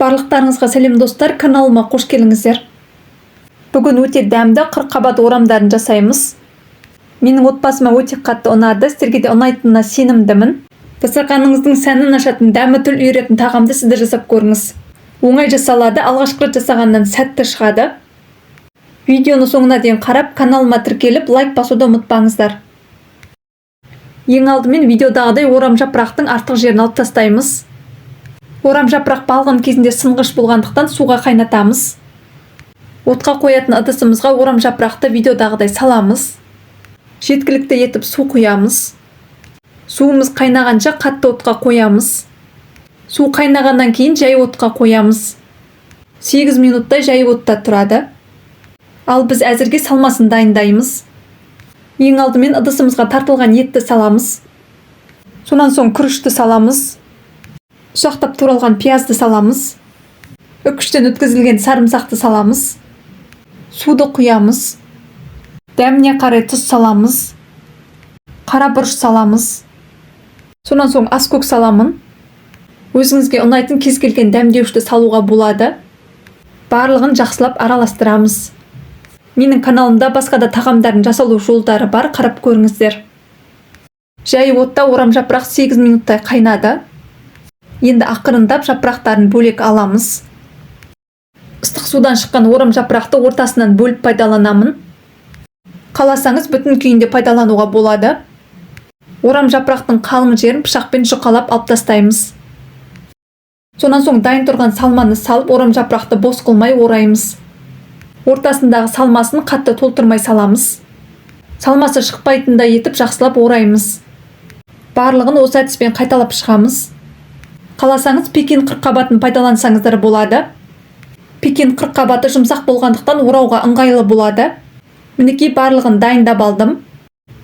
Барлықтарыңызға сәлем, достар! Каналыма қош келдіңіздер! Бүгін өте дәмді қырыққабат орамдарын жасаймыз. Менің отбасыма өте қатты ұнады, сіздерге де ұнайтынына сенімдімін. Дастарханыңыздың сәнін ашатын, дәмі тіл үйіретін тағамды сіз де жасап көріңіз. Оңай жасалады, алғашқы рет жасағаннан сәтті шығады. Видеоны соңына дейін қарап, каналыма тіркеліп, лайк басуды ұмытпаңыздар. Ең алдымен видеодағыдай орам жапырақтың артық жерін алып тастаймыз. Орам жапырақ балғын кезінде сынғыш болғандықтан, суға қайнатамыз. Отқа қоятын ыдысымызға орам жапырақты видеодағыдай саламыз. Жеткілікті етіп су құямыз. Суымыз қайнағанша қатты отқа қоямыз. Су қайнағаннан кейін жай отқа қоямыз. 8 минуттай жай отта тұрады. Ал біз әзірге салмасын дайындаймыз. Ең алдымен ыдысымызға тартылған етті саламыз. Сонан соң күрішті саламыз. Ұсақтап туралған пиязды саламыз. Үккіштен өткізілген сарымсақты саламыз. Суды құямыз. Дәміне қарай тұз саламыз. Қара бұрыш саламыз. Сонан соң аскөк саламын. Өзіңізге ұнайтын кез келген дәмдеуішті салуға болады. Барлығын жақсылап араластырамыз. Менің каналымда басқа да тағамдардың жасалу жолдары бар, қарап көріңіздер. Жай отта орам жапырақ 8 минуттай қайнады. Енді ақырындап жапырақтарын бөлек аламыз. Ыстық судан шыққан орам жапырақты ортасынан бөліп пайдаланамын. Қаласаңыз, бүтін күйінде пайдалануға болады. Орам жапырақтың қалың жерін пышақпен жұқалап алып тастаймыз. Сонан соң дайын тұрған салманы салып, орам жапырақты бос қылмай ораймыз. Ортасындағы салмасын қатты толтырмай саламыз. Салмасы шықпайтындай етіп жақсылап ораймыз. Барлығын осы әдіспен қайталап шығамыз. Қаласаңыз, пекин қырыққабатын пайдалансаңыздар болады. Пекин қырыққабаты жұмсақ болғандықтан, орауға ыңғайлы болады. Мінекей, барлығын дайындап алдым.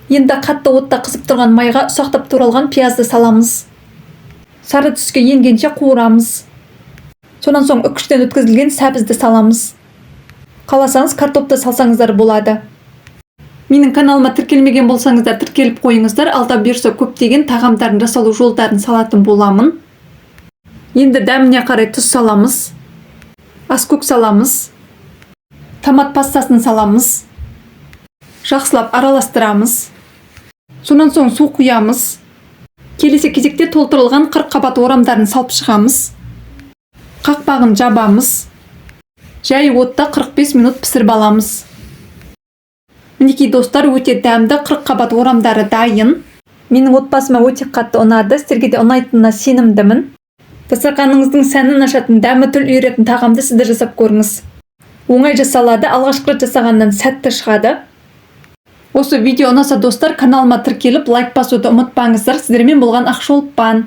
Енді қатты отта қызып тұрған майға ұсақтап туралған пиязды саламыз. Сары түске енгенше қуырамыз. Сонан соң үккіштен өткізілген сәбізді саламыз. Қаласаңыз, картопты салсаңыздар болады. Менің каналыма тіркелмеген болсаңыздар, тіркеліп қойыңыздар. Алда бұйырса, көптеген тағамдардың жасалу жолдарын салатын боламын. Енді дәміне қарай тұз саламыз. Аскөк саламыз. Томат пастасын саламыз. Жақсылап араластырамыз. Сонан соң су құямыз. Келесі кезекте толтырылған қырыққабат орамдарын салып шығамыз. Қақпағын жабамыз. Жай отта 45 минут пісіріп аламыз. Мінекей, достар, өте дәмді қырыққабат орамдары дайын. Менің отбасыма өте қатты ұнады, сіздерге де ұнайтынына сенімдімін. Дастарханыңыздың сәнін ашатын, дәмі тіл үйіретін тағамды сіз де жасап көріңіз. Оңай жасалады, алғашқы рет жасағаннан сәтті шығады. Осы видео ұнаса, достар, каналыма тіркеліп, лайк басуды ұмытпаңыздар. Сіздермен болған Ақшолпан.